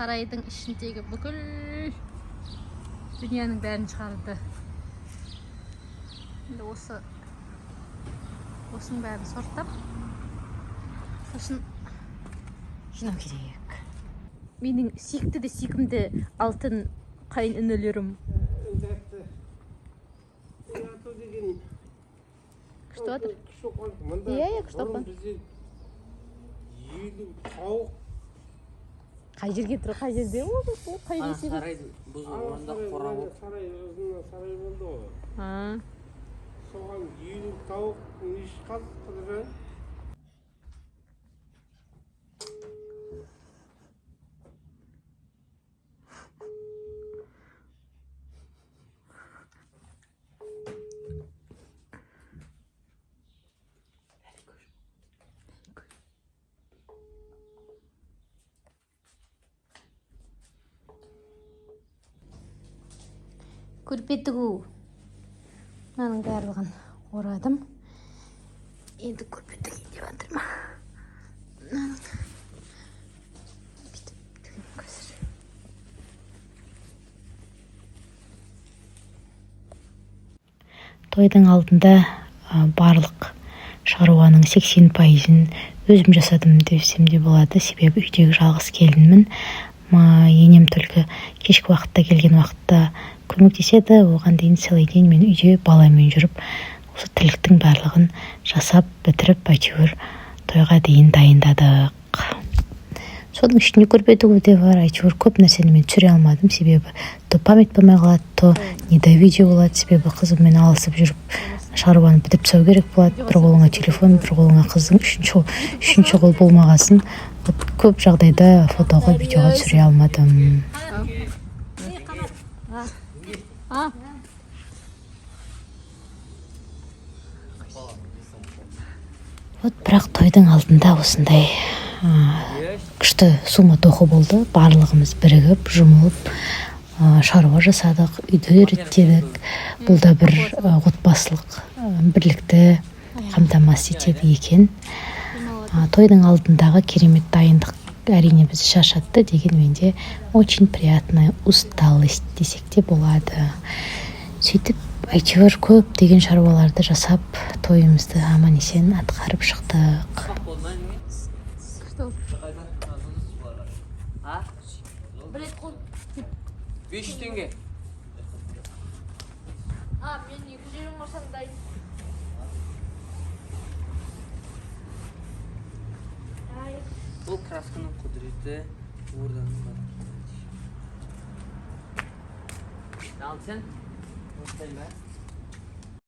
Сарайдың ішіндегі бүкіл дүнияның бәрін шығарды. Енді осының бәрін сорттап, сосын жинау керек. Менің сүйікті де сүйкімді алтын қайын інілерім. Деген. Күшті жатыр. Күшті болып қалды. Мында Иә, күшті бұрын болып. Бізде 50 тауық. Қай жерге тұр, қай жерде ол, ол қай Ана жерде? Сарайдың бұзылып Ана орнында сарай, қора мына болып. Сарай, ұзын сарай болды ғой. А, Соған 50 тауық неше қаз, Қыдыржан? Көрпе тігу. Мынаның барлығын орадым. Енді көрпе тігейін деп жатырмын. Мынаның бүйтіп тігемін қазір. Тойдың алдында барлық шаруаның 80%-ын өзім жасадым десем де болады, себебі үйдегі жалғыз келінмін. Енем только кешкі уақытта келген уақытта көмектеседі. Оған дейін целый день мен үйде баламен жүріп, осы тірліктің барлығын жасап бітіріп, әйтеуір тойға дейін дайындадық. Соның ішінде көрпе тігу де бар. Әйтеуір көп нәрсені мен түсіре алмадым, себебі то память болмай қалады, то не до видео болады, себебі қызыммен алысып жүріп шаруаны бітіріп тастау керек болады. Бір қолыңа телефон, бір қолыңа қыздың, үшінші қол болмағасын, вот көп жағдайда фотоға, видеоға түсіре алмадым. А, Вот, бірақ тойдың алдында осындай күшті суматоха болды. Барлығымыз бірігіп, жұмылып, шаруа жасадық, үйді реттедік. Бұл да бір отбасылық бірлікті қамтамасыз етеді екен. Тойдың алдындағы керемет дайындық, әрине, бізді шаршатты, дегенмен де очень приятная усталость десек те болады. Сөйтіп, әйтеуір көптеген шаруаларды жасап, тойымызды аман есен атқарып шықтық. Күшті болды. А? Бір рет қол. 500 теңге. А, мен 250 қосам, дайын. Бұл красканың құдіреті орданың бар. Ал сен? Осылай ба?